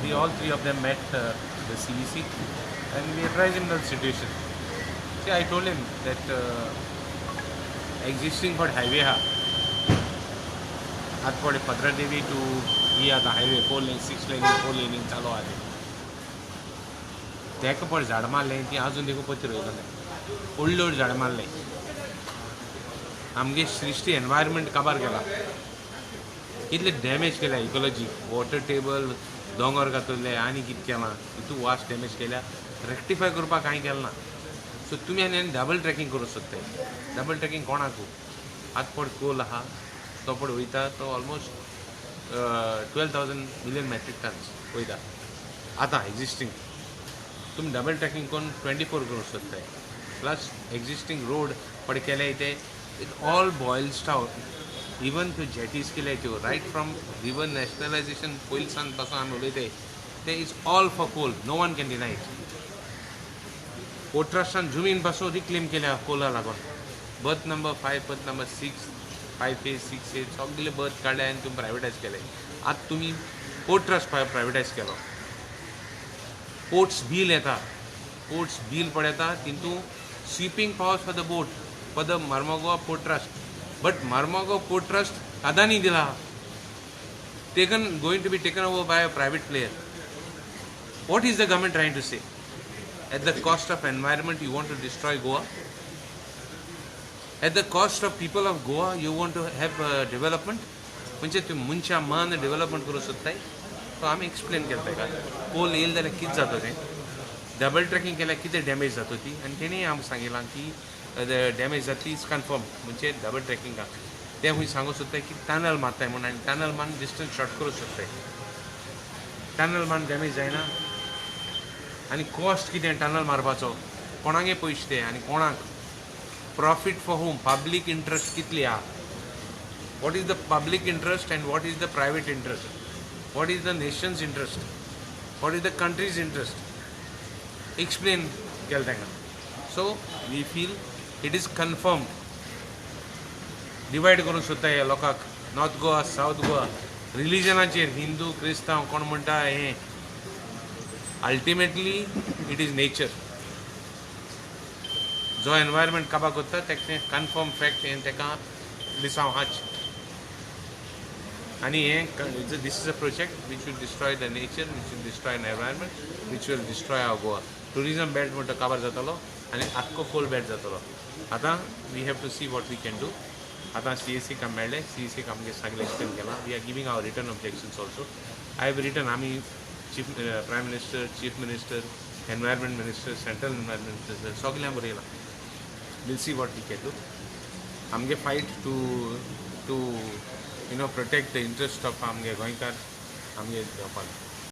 We all three of them met the CEC and we advised him the situation. See, I told him that existing for highway हा आतां पळय Patradevi two ही आतां highway 4 lane 6 laning 4 laning चालू आहा तें तेका पळय झाडां मारलें ती आजून देखून पत्ती रोयलें व्हडली व्हडली झाडां मारलें. आमगे सृश्टी एनवायरमेंट काबार केला, कितले डॅमेज केल्या इकोलॉजी, वॉटर टेबल दोंगर घातले आनी कितें केलां तितू वास्ट डॅमेज केल्या, रेक्टिफाय करपाक कांय केलें ना. सो तुमी आनी डबल ट्रॅकिंग करूंक सोदताय. डबल ट्रॅकिंग कोणाकू? आतां पळय कोल आहा तो पळय वयता तो almost 12,000 million metric tons वयता आतां एग्जिस्टींग. तुमी डबल ट्रॅकिंग करून 24 करूंक सोदताय. प्लस एग्जिस्टींग रोड पळय केले ते it all boils down. Even त्यो जेटीज केल्या त्यो रायट फ्रॉम रिवर नॅशनलायझेशन पयलीं सान पासून आमी उलयताय ते is all for coal, no one can deny it. Port ट्रस्टान जमीन पासून रिक्लेम केल्या कोला लागून. Berth number 5, berth number 6, 5A, 6A सगळे बर्थ काडले आनी तुमी प्रायवेटायज केले. आतां तुमी पोर्ट ट्रस्ट प्रायवेटायज केलो. पोर्ट्स बील येता, पोर्ट्स बील पळयता तितू sweeping powers for the boat for the Mormugao Port Trust, but Mormugao Port Trust Adani दिला, taken going to be taken over by a private player. What is the government trying to say? At the cost of environment you want to destroy Goa? At the cost of people of Goa you want to have development? म्हणजे तुमी मनशां मान development करूंक सोदताय. So आमी explain केलें ताका कोल येयलें जाल्यार कितें जाता तें, डबल ट्रॅकिंग केल्यार कितें डॅमेज जाता ती, आनी तेणी आमकां सांगिलां की डॅमेज जातली is confirm. म्हणजे डबल ट्रॅकिंगाक ते खंय सांगूंक सोदताय की टनल मारताय म्हणून, आनी टनल मारून डिस्टन्स शॉर्ट करूंक सोदताय. टनल मारून डॅमेज जायना आनी कॉस्ट कितें टनल मारपाचो, कोणागे पयशे ते आनी कोणाक profit for whom, public interest कितली आहा, what is the public interest and what is the private interest, what is the nation's interest, what is the country's interest, explain केलें तांकां. So we feel it is confirmed divide करूंक सोदता ह्या लोकांक, north Goa south Goa, रिलिजनाचेर, Hindu क्रिस्तांव कोण म्हणटा हें. Ultimately it is nature. जो एनवायरमेंट काबार करता तेका कन्फर्म फॅक्ट हें ताका लिसांव हाच. आनी हें this is a project which will destroy the nature, which will destroy environment, which will destroy our Goa. Tourism belt म्हणटा काबार जातलो आनी आख्खो कोल बेल्ट जातलो. आतां we have to see what we can do. आतां सी ई सीक आमी मेळ्ळे, सी ई सीक आमगे सगळें एक्सप्लेन केलां. We are giving our written objections also. I have written आमी chief prime minister, chief minister, environment minister, central environment minister सगळ्यांक बरयलां. We'll see what we can do. आमगे fight to protect the interest of आमगे गोंयकार आमगे जावपाक.